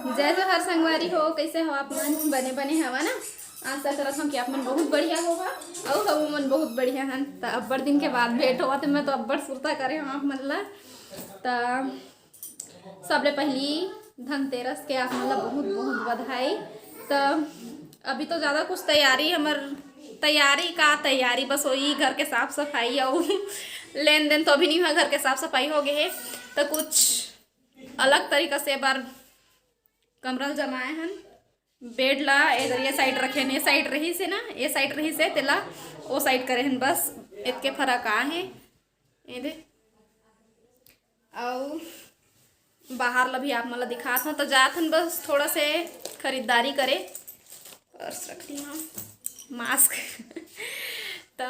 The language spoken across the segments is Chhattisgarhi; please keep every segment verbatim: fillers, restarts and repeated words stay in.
जय जोहार संगवारी हो, कैसे हो आप मन? बने बने हवा ना? आशा करत हूँ कि आप मन बहुत बढ़िया होगा। अउ हम मन बहुत बढ़िया हन। त अब्बड़ दिन के बाद भेंट होवत हे, मैं तो अब्बड़ सुरता करे हूँ आप मन ला। त सबले पहली धनतेरस के आप मन ला बहुत बहुत बधाई। त अभी तो ज़्यादा कुछ तैयारी, हमर तैयारी का तैयारी, बस वही घर के साफ सफाई अउ लेन देन तो अभी नहीं हुआ, घर के साफ सफाई हो गए हे। त कुछ अलग तरीका से बार कमरा ल जमाए हन। बेड ला इधर ये साइड रखे हन, ये साइड रही से ना, ये साइड रही से तेला वो साइड करे हन, बस इतके फर्क आ हे। ये दे। अउ बाहर ला भी आप मन ला दिखात हूँ। तो जात हन बस थोड़ा से खरीदारी करे। पर्स रख ली हूँ, मास्क। तो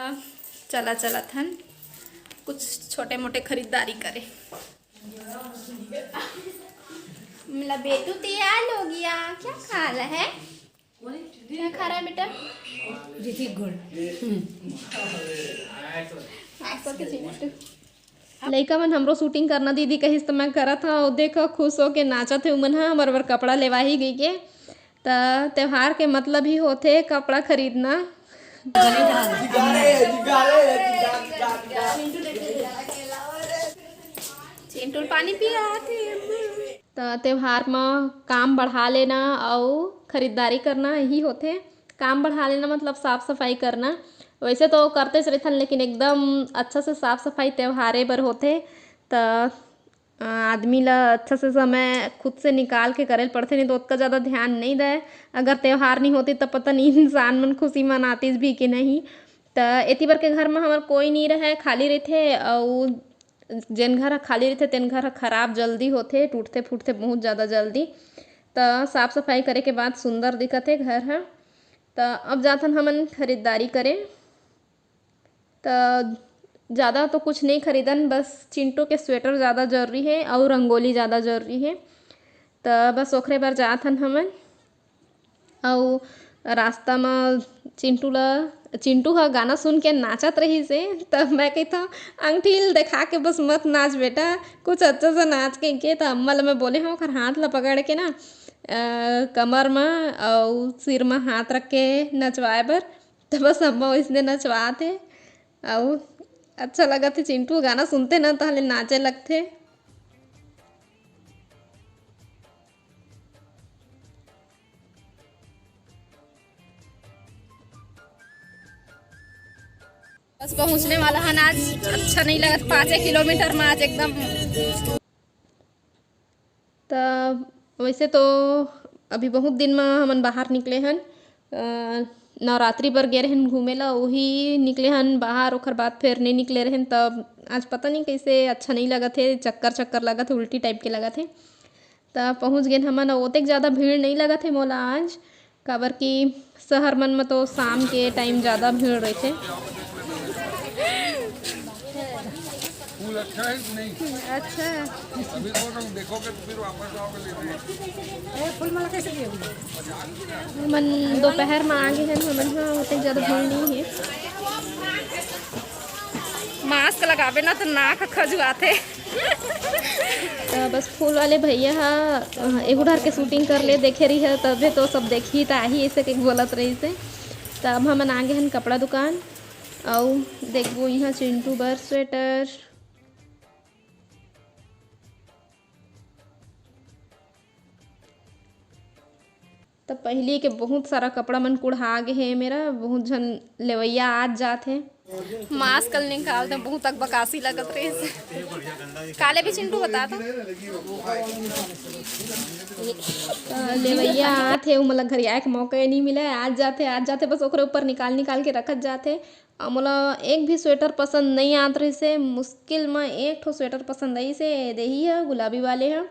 चला चलत हन कुछ छोटे मोटे खरीदारी करे। मेरा बेटू तैयार हो गया। क्या खा रहा है? क्या खा रहा है बेटा? ऋतिक गोल्ड। हम्म। आइसो के चिंटू। लइका मन हमरो शूटिंग करना दीदी कहिस त मैं करत हव। अउ देखो खुश होके नाचत हे उमन ह, हमर बर कपड़ा लेवाही गई के। त त्योहार के मतलब ही होथे कपड़ा खरीदना। चिंटू पानी पिया थे। त त्योहार म काम बढ़ा लेना अउ खरीदारी करना यही होथे। काम बढ़ा लेना मतलब साफ सफाई करना। वैसे तो करतेच रहिथन, लेकिन एकदम अच्छा से साफ सफाई त्योहारे बर होथे। त अ, आदमी ल अच्छा से समय खुद से निकाल के करे ल पड़थे, नहीं तो ओतका ज़्यादा ध्यान नहीं दे। अगर त्योहार नहीं होती त पता नहीं इंसान मन खुशी मनातीस भी कि नहीं। त एती बर के घर म हमर कोई नहीं रहे, खाली रहिथे, अउ जेन घर ह खाली रहिथे तेन घर ह खराब जल्दी होथे, टूटथे फूटथे बहुत ज़्यादा जल्दी। त साफ सफाई करे के बाद सुंदर दिखत हे घर ह। त अब जाथन हमन खरीदारी करे। त ज़्यादा तो कुछ नहीं खरीदन, बस चिंटू के स्वेटर ज़्यादा जरूरी हे अउ रंगोली ज़्यादा जरूरी हे। त बस ओखरे बर जात हन हमन। अउ रास्ता म चिंटू ल, चिंटू ह गाना सुन के नाचत रहिस हे। त मैं कहिथंव, "अंगठी ल देखा के बस मत नाच बेटा, कुछ अच्छा से नाच," कहिके। त अम्मा ल मैं बोले हंव, ओखर हाथ ल पकड़ के ना, अ, कमर म अउ सिर म हाथ रख के नचवाए बर। त बस अम्मा वइसने नचवात हे। अउ अच्छा लगत हे, चिंटू गाना सुनथे ना, तहले नाचे लगथे। बस पहुँचने वाला हन आज, अच्छा नहीं लगत, पाँचे किलोमीटर में आज एकदम। त वैसे तो अभी बहुत दिन म हमन बाहर निकले हन, अ, नवरात्रि बर गे रहन घूमे ला, वही निकले हन बाहर, ओखर बाद फिर नहीं निकले रहन। तब आज पता नहीं कैसे अच्छा नहीं लगत हे, चक्कर चक्कर लगत हे, उल्टी टाइप के लगत हे। त पहुँच गेन हमन, अउ ओतेक ज़्यादा भीड़ नहीं लगत हे मोला आज, काबर कि शहर मन म तो शाम के टाइम ज़्यादा भीड़ रहिथे। फूल अच्छा है कि नहीं? अच्छा। अभी तो तुम देखोगे तो फिर वापस आओगे लेने। ए, फूल माला कैसे दिए? हमन दोपहर म आ गे हन, हमन ह ओतेक ज़्यादा भीड़ नहीं हे। मास्क लगाबे ना तो नाक खजुआथे। त बस फूल वाले भैया ह, अ, एगो डहर के शूटिंग कर ले, देखे रही है, तबे तो सब देखी त आही, ऐसे के बोलत रहिस हे। त अब हमन आ गे हन कपड़ा दुकान, अउ देखबो इहाँ चिंटू बर स्वेटर। त पहिली के बहुत सारा कपड़ा मन कुढ़ा गे हे मेरा, बहुत झन लेवैया आज जात हे। मास्क ल निकाल दे, बहुत अकबकासी लगत रहिस। काले भी चिंटू बता था। त लेवैया आत हे, उमन ला घरियाए के मौका ही नहीं मिला, आज जात हे, आज जात हे, बस ओकरे ऊपर निकाल निकाल के रखत जात हे। अउ मोला एक भी स्वेटर पसंद नहीं आत रहिस हे, मुश्किल म एक ठो स्वेटर पसंद आइस हे, देही ह गुलाबी वाले ह।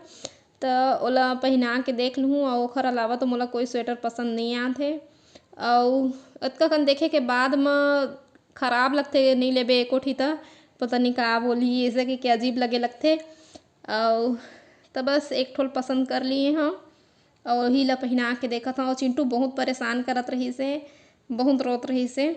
त ओला पहिना के देख लूहूँ, अउ ओखर अलावा तो मोला कोई स्वेटर पसंद नइ आत हे। अउ अतका कन देखे के बाद म खराब लगथे, नइ लेबे एको ठी त पता नइ का बोलही, अइसे कहिके अजीब लगे लगथे। अउ त बस एक ठो ल पसंद कर लिए हंव, अउ ओही ला पहिना के देखत हंव। अउ चिंटू बहुत परेशान करत रहिस हे, बहुत रोत रहिस हे।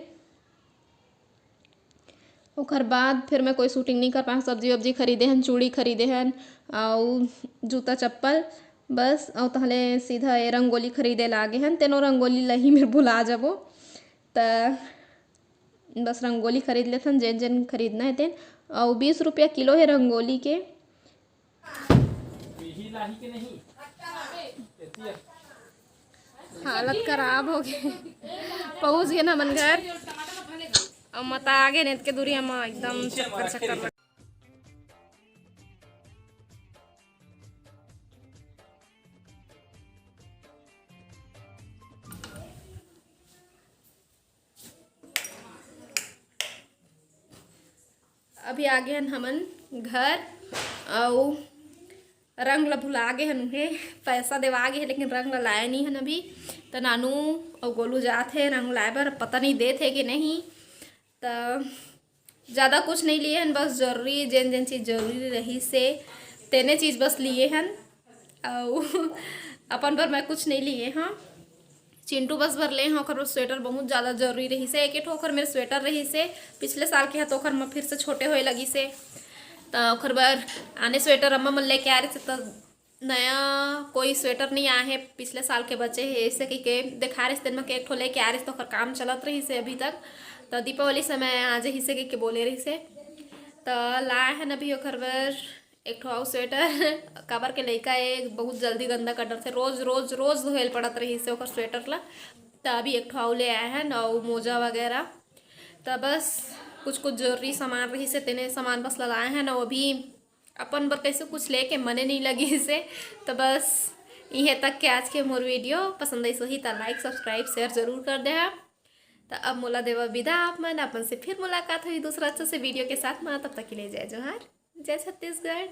ओकर बाद फिर मैं कोई शूटिंग नहीं कर पाए, सब्जी वब्जी खरीदे हन, चूड़ी खरीदे हन, अउ जूता चप्पल। बस, अउ तहले सीधा ये रंगोली खरीदे ला आगे हन, तेनो रंगोली लही मेर भुला जबो। त बस रंगोली खरीद लेथन, जेन जेन खरीदना हे तेन। अउ बीस रुपया किलो हे रंगोली के। हालत खराब हो गे। पहुंच गे ना हमन घर। अउ मता आगे नेत के दूरी हम एकदम चक्कर चक्कर लग। अभी आगे हन हमन घर, अउ रंग ला भुला गे हन उहे। पैसा देवा गे हे, लेकिन रंग ला लाए नहीं हन अभी। त नानू अउ गोलू जात हे रंग लाए बर, पता नहीं देत हे कि नहीं। त ज़्यादा कुछ नहीं लिए हन, बस जरूरी, जेन जेन चीज़ जरूरी रहिस हे, तेने चीज़ बस लिए हन। अउ अपन बर मैं कुछ नहीं लिए हँव। चिंटू बस बर ले हँव, ओकर बर स्वेटर बहुत ज़्यादा जरूरी रहिस हे। एक ठो ओकर मेर स्वेटर रहिस हे पिछले साल के, ह तो ओकर म फिर से छोटे होए लगिस हे, त ओकर बर आने स्वेटर अम्मा मन लेके आ रहिस हे, त नया कोई स्वेटर नहीं आए हे, पिछले साल के बचे हे, ऐसे कहिके देखा रहिस तेन म के एक ठो लेके आ रहिस, त ओकर काम चलत रहिस हे अभी तक। त दीपावली समय आ जहिस हे कहिके बोले रहिस हे, त लाए हन अभी ओकर बर एक ठो अउ स्वेटर। काबर के लइका ए बहुत जल्दी गंदा कर डरथे, रोज रोज रोज धोए ल पड़त रहिस हे ओकर स्वेटर ला। त अभी एक ठो अउ ले आए हन, अउ मोजा वगैरह। त बस कुछ कुछ जरूरी सामान रहिस हे, तेने सामान बस ला लाए हन, अउ अभी अपन बर कैसे कुछ लेके मने नहीं लगिस हे। त बस इहे तक के आज के मोर वीडियो। पसंद आइस होही त like, subscribe, share जरूर कर देहा। त अब मोला देवा विदा आप मन, आप मन से फिर मुलाकात होही दूसरा अच्छा से वीडियो के साथ में। तब तक के लिए जय जोहार, जय छत्तीसगढ़।